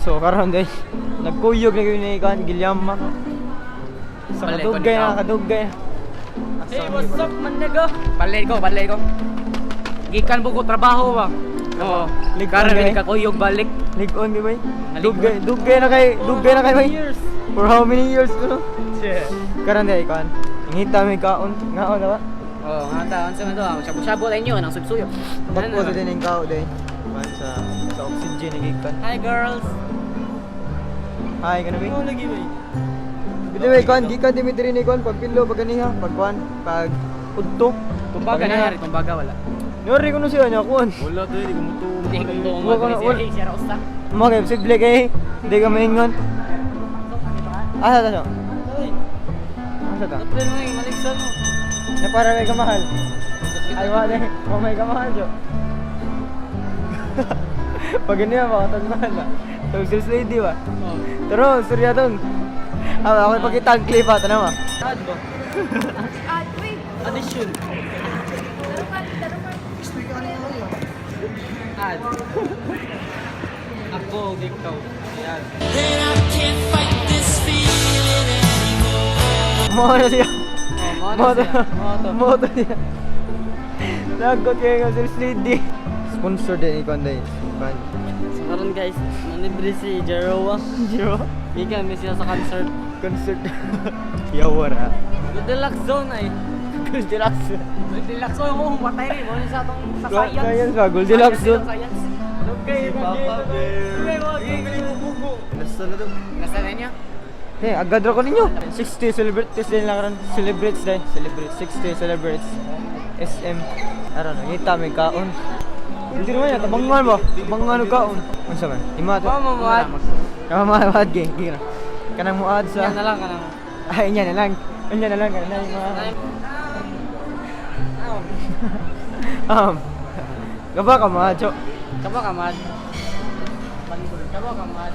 So karon day, nagkuyog na gyud ni kan Gilyama. Sa Balik ko kadugay ni na, tao. Kadugay. Hey, what's up, man nigga? Balay ko, balay ko. Gikan ko trabaho ba? Oo. Ligpon Karon kay. ka kuyog balik. Lig-on di ba? Nalig-on. Dugay, dugay na kay, dugay na kay bay. Years. For how many years ano? Yeah. Karon day kan. Ngita mi kaon, ngaon na ba? Oo, nga ta, unsa man to? Ah, Shabu-shabu tayo inyo nang subsuyo. Bagpo sa din ang kao day. Kan sa oxygen ni gikan. Hi, girls. Hi, kana ba? Lagi ba? Bitaw way kan gikan di mi diri ni kan pagpilo pag ganiha, pag kuan, pag udto. Tumbaga na yari, tumbaga wala. Nori ko no siya nya kuan. Wala to, hindi ko mutuo. Hindi ko Wala tumo ko na- wala. si Sierra Usta. Mga kay posible kay hindi ka maingon. Asa ta no? Asa ta? Tapos mo yung maligsan mo. Na para may kamahal. Ay wala eh. Wa may kamahal jo. Pag ganyan ba katagmahal na. So sales lady ba? Oh. Pero surya ton. Ah, ako ipakita ang clip ah, tanaw ah. Saan ba? Addition. Add. Ako, ikaw. Ayan. Mo na siya. Oh, Mo mo to. siya. Mo to. Mo to siya. Lagot kayo nga sales lady. Sponsor din ikon day. Pan. So karon guys, nanibre si Jeroa. Jiro. Gikan mi siya sa concert. Concert. Yawara. Good luck zone ay. Goldilocks. Good luck zone mo humatay rin mo sa atong sa science. Science ba? Goldilocks zone. Science. Okay, Papa Bear. Nasa na to. Nasa na niya? Hey, agad ra ko ninyo. 60 celebrities din lang karon. Celebrates din. Celebrate 60 celebrates. SM. Aron, ngita may kaon. Hindi naman yan, tabangan ba? Tabangan og kaon. Unsa man? Ima to. Mo mo mo. Kama mga muad gay. Gay na. Kanang muad sa Yan na lang kanang. Ay, inya na lang. Inya na lang kanang mga. Gaba ka mga cho. Kaba ka mad. Kaba ka mad.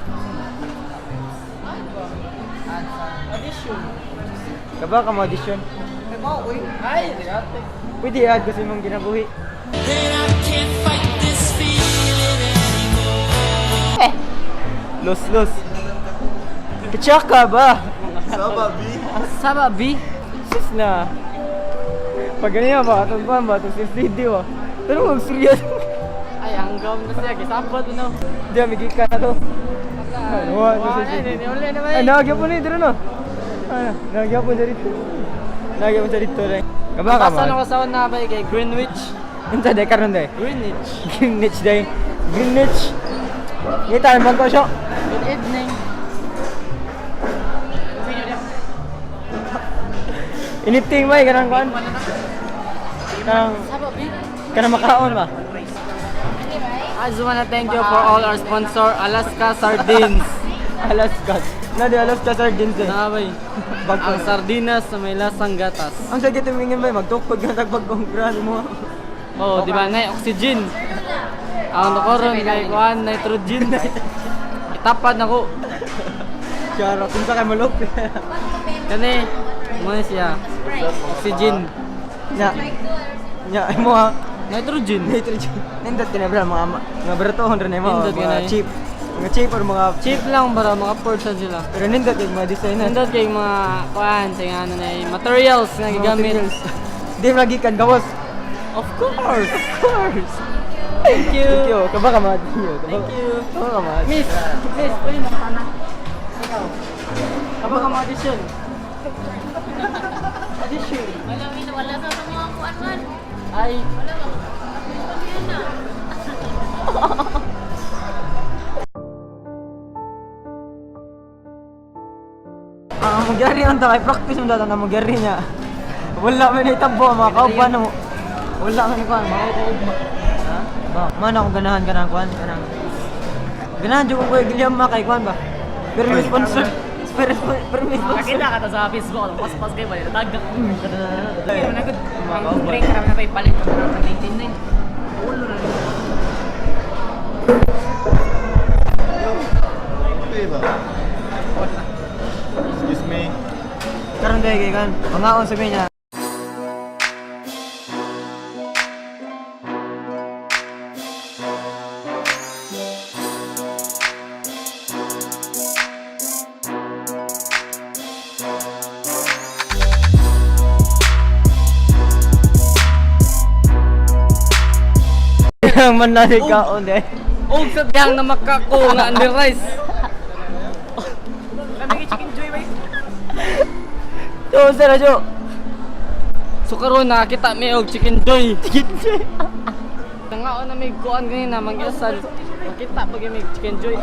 Addition. Gaba ka mo audition. Ay, diyate. Pwede add kasi mong ginabuhi. Los los. Kitsaka ba? Saba, B. Saba B. Sus na. Pag ganyan ba, itong ba ba, itong si ba? Pero mag serious. Ay, hanggang na siya gisabot no. Di, amigik ka na to. Ano, Wala, si ni uli na ba? Ay, nagya po ni, dito no. Ano, nagya po sa dito. Nagya po sa dito rin. Kaba ka Basta ba? na kasawan na ba kay Greenwich? Unsa day karon day? Greenwich. Greenwich day. Greenwich. Ngita ang bangko siya. Good evening. Initing may kanang kuan. Kanang Saba B. kanang makaon ba? I just wanna thank you for all our sponsor, Alaska Sardines. Alaska. Na di Alaska sardines eh. Nabay. Bagko. Ang sardinas na may lasang gatas. Ang sakit tumingin ba magtukpag ka tagbagong grano mo. Oh, di ba? Nay oxygen. Ang nakoron kay kuan nitrogen. Itapad nako. Charot, kung sa kay malop. Kani mo na siya. Oxygen. Nya. Nya mo ha. Nitrogen. Nitrogen. Nindot ka na bro, mga baratohon rin mo, Nindot ka mga na eh. cheap. Mga cheap or mga Cheap lang bara mga afford sa sila. Pero nindot yung mga design na. Nindot kay mga kuan sa nga ano na eh, materials nga gigamit. Di mo lagi kan gawas. Of course. Of course. Thank you. Thank you. Kaba ka mad. Thank you. Kaba ka mad. Miss, miss, pwede na sana. Ikaw. Kaba ka mo audition. Audition. Wala, wala, wala sa mga kuan man. Ay, Wala ba? Yan na. Ah, magyari ang ta kay practice mo data na magyari niya. Wala man itabo mga kauban na mo. Wala man kuan, mga kaugma. Ha? Ba, man ako ganahan kanang kuan kanang. Ganahan jud ko kay Gilliam ma kay kuan ba. Pero may sponsor. Pero may sponsor. Nakita ka ta sa Facebook, ano, paspas kayo ba? Tag. Ay, Ang drink karami na pa ipalit ko ng 99. Ulo na rin. Diba? Excuse me. Karon day kay kan. Pangaon sa niya. Diyang man na si kaon de. Og sa diyang na makako nga under rice. So, sir, jo. So karon nakakita mi og Chicken Joy. Chicken Joy. Nangaon na may kuan ganina mangyasal. Makita pag may Chicken Joy.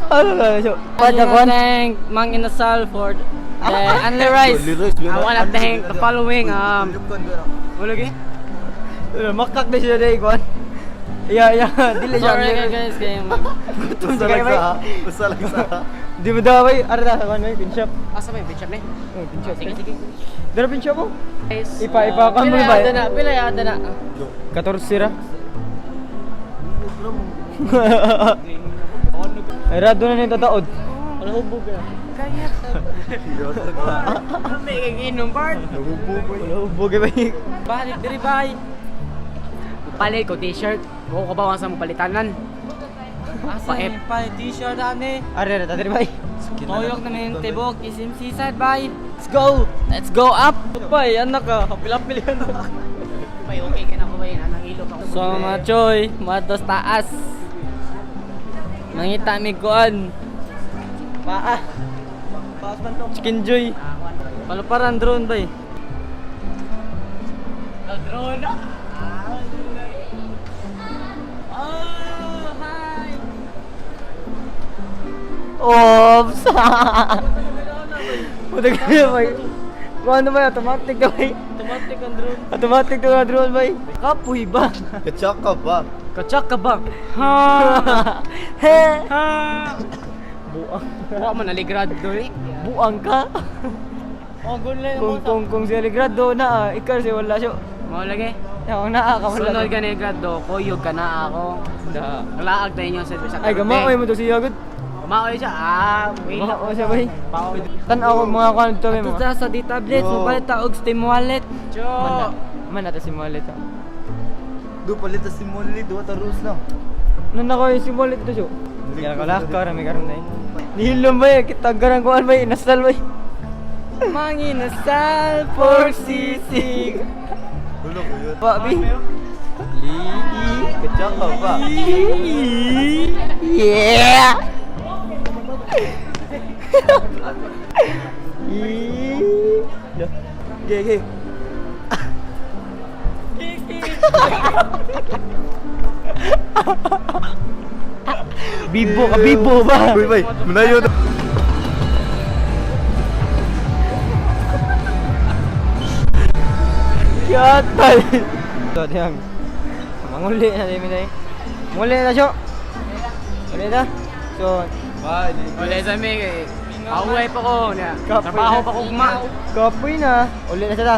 Ano na, jo? I Pada wanna kuan. thank Mang Inasal for the only rice. I wanna thank the following Wala gi? Makak na siya day kuan. Iya, iya, dili siya. Sorry kay guys kay Gutom sa kayo, bay. Usa lang sa. Di ba daw, bay? Ara sa kuan, bay, pinshop. Asa may bitch ni? Oh, pinshop. Sige, sige. Dara pinshop oh. Guys, Ipa ipa kuan mo Pila ba? yada na, pila yada na. 14 ra. Ay, rado na ni tataod. Wala hubog na. May kaginom part. Wala hubog eh, bay. Balik diri bay. Palit ko t-shirt. Mo ko ba sa mo palitanan? Asa Paep. ni pa t-shirt ane. Are ra tadiri bay. Toyok na may tibok isim seaside bay. Let's go. Let's go up. Bay, anak ka, kapil-apil yan. Bay okay ka na ko bay anang ilok ako. So mga choy, matos taas. Nangita mi kuan, Paa. Paas man to. Chicken Joy. Paluparan drone bay. Drone. Oh, hi. Oops. Puta ka na, bay. Kuan na bay, automatic ka bay. Automatic ang drone. Automatic to nga drone bay. Kapoy ba? Kachaka ba? Katsak ka ba? Ha. He. Ha. Buang. Wa man naligrad do eh. Buang ka. Oh, good lang Kung si Aligrado na, ah, ikaw si wala siya. Mao lagi. Ako na ah, ka wala. Sunod ka ni grado, kuyog ka na ako. Da. Laag tayo nyo sa Ay, gamaoy mo to siya gud. Gamaoy siya. Ah, wait. Gamaoy siya bay. Tan-aw ko mga kuan dito may Ito mga. sa di tablet, Wow. mo ta og Steam wallet. Cho. Man na. Man na to si Wallet. ah. Do palit si Molly, do ta rus na. Nan ako yung si Wallet to siya. Kaya ka lak ka rami karon na. Nihilom bay, kita garang kuan bay, inasal bay. Manginasal for sisig. Hulo ko yun. Pa bi. Kachaka ba? Yeah. Gay, gay. Bibo ka, bibo ba? Uy, bay, malayo na. Yatal. So, diyang. Manguli na din minay. Manguli na siya. Manguli na. So, Bye. Wala sa mi kay. Away pa ko na. Kapoy Trabaho na. pa ko guma. Kapoy na. Uli na siya ta.